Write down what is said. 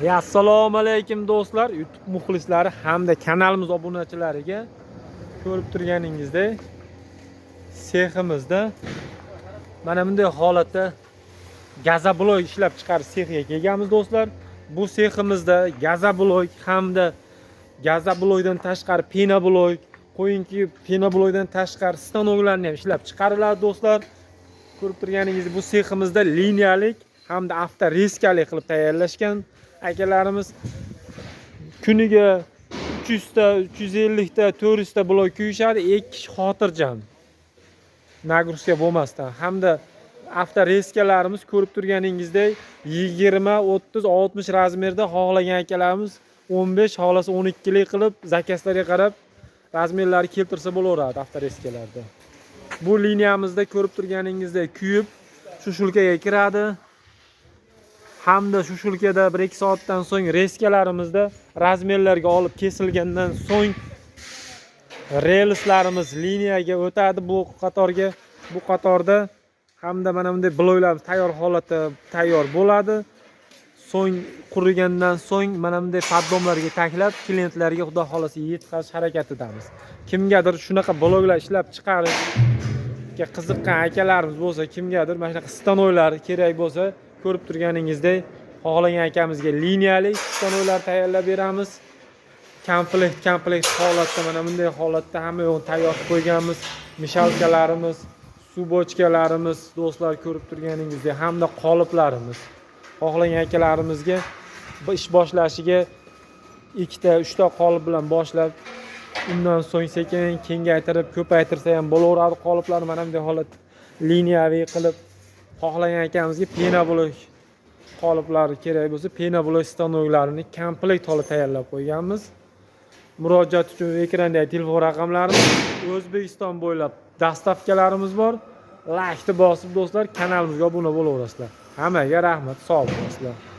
Ya, assalomu alaykum do'stlar, YouTube muxlislari hamda kanalimiz obunachilariga. Ko'rib turganingizdek, seximizda mana bunday holatda газоблок ishlab chiqarish sexiga kelganmiz, do'stlar. Bu seximizda газоблок hamda газоблок dan tashqari пеноблок, qo'yingki, пеноблок dan tashqari stanoklarni ham ishlab chiqariladi, do'stlar. Ko'rib turganingizdek, bu seximizda liniyalik hamda авторезка li qilib tayyorlashgan akalarimiz. Kuniga 300 ta, 350 ta, 400 ta blok kuyishadi, ikki kishi xotirjam, нагрузка bo'lmasdan. Hamda авторезка larimiz, ko'rib turganingizdek, 20, 30, 60 размер da, xohlagan akalarimiz 15, xohlasa 12 lik qilib, заказ larga qarab размер lari keltirsa bo'laveradi авторезка larda. Bu liniyamizda, ko'rib turganingizdek, kuyib сушилка ga kiradi hamda сушилка da 1-2 soatdan so'ng резка larimizda размер larga olib kesilgandan so'ng relslarimiz liniyaga o'tadi bu qatorga. Bu qatorda hamda mana bunday bloklarimiz tayyor holatda tayyor bo'ladi. So'ng qurigandan so'ng mana bunday поддон larga taklab, klientlarga, xudo xohlasa, yetkazish harakatidamiz. Kimgadir shunaqa bloklar ishlab chiqarishga qiziqqan akalarimiz bo'lsa, kimgadir mana shunaqa stanoklar kerak bo'lsa, ko'rib turganingizdek, xohlagan akamizga liniyali stanoklar tayyorlab beramiz. Komplekt holatda, mana bunday holatda hamma yo'g'ini tayyor qilib qo'yganmiz. Мешалка larimiz, suv bochkalarimiz, do'stlar, ko'rib turganingizdek, hamda qoliplarimiz. Xohlagan akalarimizga bu ish boshlashiga ikkita, uchta qolip bilan boshlab, undan so'ng sekin kengaytirib, ko'paytirsa ham bo'laveradi qoliplarni. Mana bunday holat liniyaviy qilib, xohlagan akamizga пеноблок qoliplari kerak bo'lsa, пеноблок stanoklarini komplekt holda tayyorlab qo'yganmiz. Murojaat uchun ekrandagi telefon raqamlarimiz. O'zbekiston bo'ylab доставка larimiz bor. Laykni bosib, do'stlar, kanalimizga obuna bo'laverasizlar. Hammaga rahmat, sog' bo'lasizlar.